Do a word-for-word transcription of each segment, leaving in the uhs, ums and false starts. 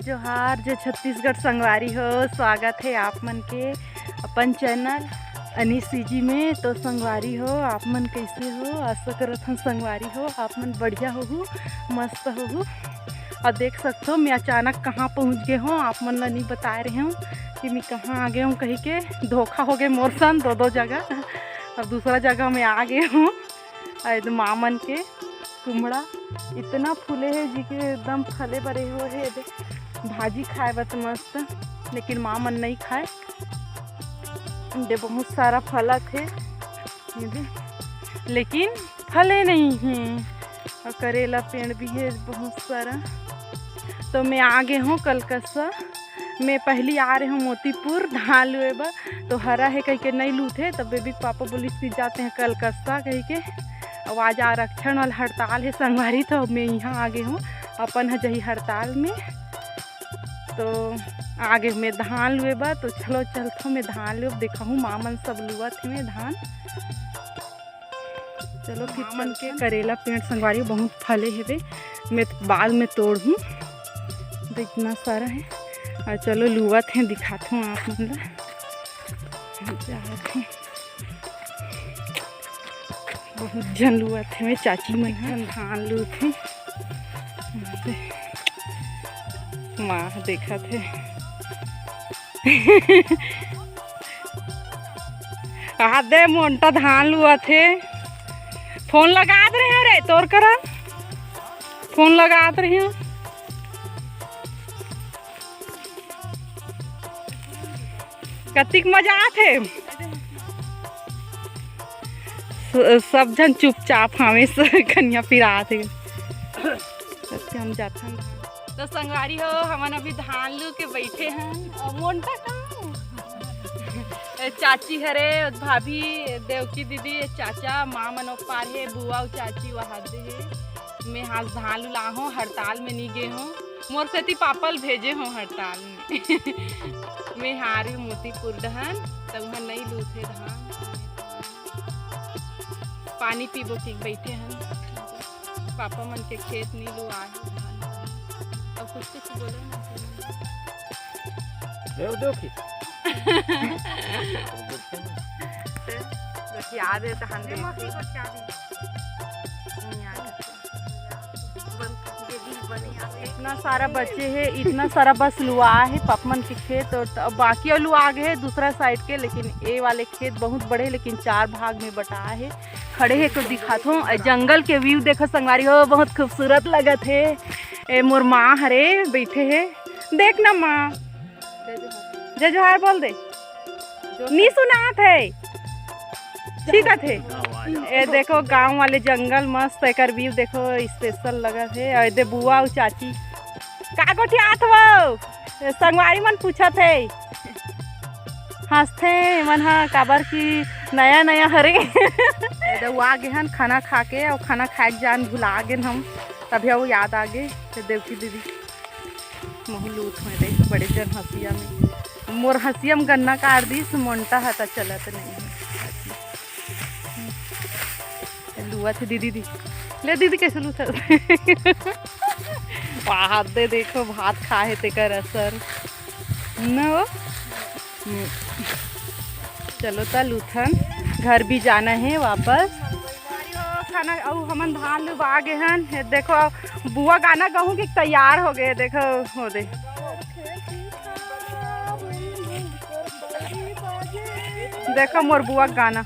जोहार, जय छत्तीसगढ़ संगवारी हो, स्वागत हे आप मन के अपन चैनल अनीस सीजी में। तो संगवारी हो, आप मन कइसे हो? आशा करत हन संगवारी हो, आप मन बढ़िया होहू, मस्त होहू। अउ देख सकथो, मैं अचानक कहाँ पहुँच गे हों, आप मन ला नइ बताए रहे हों कि मैं कहाँ आ गे हों कहिके। धोखा हो गे मोर संग दो दो जगह। अब दूसरा जगह में आ गे हों। अउ एदे माँ मन के कुमड़ा इतना फूले हे जी के एकदम फले बरे हुए हे। एदे भाजी खाए बर त मस्त, लेकिन माँ मन नइ खाए। एदे बहुत सारा फलत हे एदे, लेकिन फले नइ हे। अउ करेला पेड़ भी हे बहुत सारा। तो मैं आ गे हों कलकस्सा। मैं पहली आ रहे हों मोतीपुर धान लुए बर, तो हरा हे कहिके नइ लूथे। तब बेबी के पापा बोलिस कि जाते हैं कलकस्सा कहिके। अउ आज आरक्षण वाला हड़ताल हे संगवारी, तो मैं इहाँ आ गे हों, अपन ह जही हड़ताल में। तो आ गे मैं धान लुए बर, तो चलो चलथों मैं धान लुए, देखहूँ माँ मन सब लुवत हे मैं धान। चलो फिर माँ मन के चलथन। करेला पेड़ संगवारी बहुत फले हेवे, मैं बाद में तोड़हूँ। देख इतना सारा हे। अउ चलो लुवत हे, दिखाथों आप मन ला। जात हे। बहुत झन लुवत हे, मैं चाची मन ह धान लुवत हे। माँ देखत हे। आ दे मोंटा धान लुवत हे। फोन लगात रहे हो रे, तोर करा फोन लगात रहे हो। कतिक मजा आत हे। स-, सब झन चुपचाप हवे, स-, कनिया पिरात हे। हम जाथन। तो संगवारी हो, हमन अभी धान लू के बैठे हन। अउ मोंटा का? ए, चाची हरे, भाभी, देवकी दीदी, चाचा, माँ मन ओ पार हे, बुआ अउ चाची वहादे हे। मैं आज धान लू लाहों, हड़ताल में नी गे हों। मोर सेती पापा ल भेजे हों हड़ताल में। मैं हारी मोतीपुर डहन, त उहाँ नइ लूथे धान। पानी पीबो कि बैठे हन। पापा मन के खेत नी लुआ हे धान। अब कुछ कुछ बोलो ना। देव, देव की। बस याद हे तहन देख। इतना सारा बचे हे, इतना सारा बस लुआ हे पापा मन के खेत, अउ त-, बाकी अउ लुआ गे हे दूसरा साइड के, लेकिन ए वाले खेत बहुत बड़े, लेकिन चार भाग में बटा हे। खड़े हे तो दिखाथों। ए जंगल के व्यू देखो संगवारी हो, बहुत खूबसूरत लगत हे। ए मोर माँ हरे बैठे हे, देख ना माँ, जय जोहार बोल दे। नी सुनात हे, ठीक हे। ए देखो गांव वाले जंगल मस्त, एकर व्यू देखो, स्पेशल लगत हे। अउ ए दे बुआ अउ चाची का गोठियात हव? ए संगवारी मन पूछत हे, हंसथे एमन ह, काबर कि नया नया हरे। ए दे आ गे हन खाना खा के, अउ खाना खाए के जान भुला गेन हम, तभी अउ याद आ गे। ए देवकी दीदी महू लूत होए रे, बड़े जन हंसिया में। मोर हंसिया में गन्ना काट दिस, मोंटा ह त चलत नहीं हे। लुआ थे दीदी दी। ले दीदी, कैसे लूथा? वाह, दे देखो, भात खा हे तेकर असर। न हो? हम्म। चलो त लूथन, घर भी जाना हे वापस। खाना, अउ हमन धान लुबा गे हन। ये देखो, बुआ गाना गाहूं कि तैयार हो गे। देखो, हो दे। देखो मोर बुआ गाना।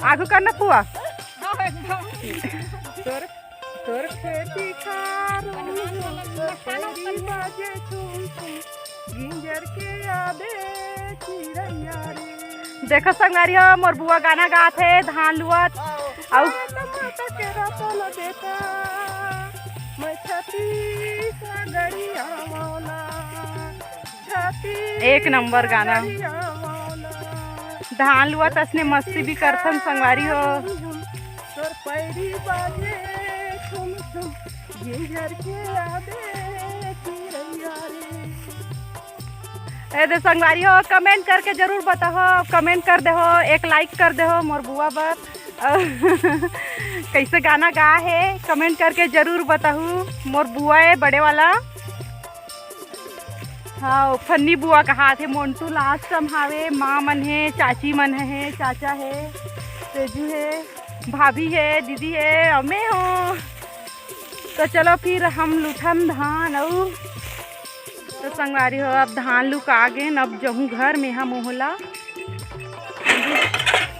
आगू करना पुआ। तोर, तोर खेती खार, तोर पैरी बाजे छुम छुम, गिंजर के आबे चिरैया रे। देखो संगवारी हो, मोर बुआ गाना गात हे, धान लुआत। अउ माता, माता के रतन बेटा, मैं छत्तीसगढ़िया वाला। एक नंबर गाना। धान लुआ त असने मस्ती भी करथन संगवारी हो। तोर पैरी बाजे छुम छुम, गिंजर के आबे चिरैया रे। ए दे संगवारी हो, कमेंट करके जरूर बताओ, कमेंट कर दे हो, एक लाइक कर दे हो मोर बुआ बर। कैसे गाना गा हे, comment करके जरूर बताहू। मोर बुआ हे बड़े वाला, हाँ, फन्नी बुआ कहाथे। मोंटू last म हावे, माँ मन हे, चाची मन हे, चाचा हे, तेजू हे, भाभी हे, दीदी हे, अउ मैं हो। तो चलो फिर हम लुथन धान अउ। तो संगवारी हो, अब धान लुका गे न, अब जहूँ घर में हा मोहला।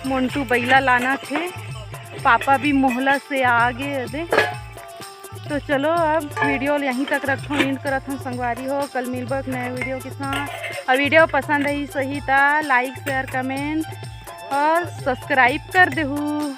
मोंटू बइला लाना थे, पापा भी मोहला से आ गे दे। तो चलो अब video ल यहीं तक रखथों, end करत हन संगवारी हो। कल मिलबो एक नया video के साथ। अउ video पसंद आइस होही त like, share, comment अउ subscribe कर देहू।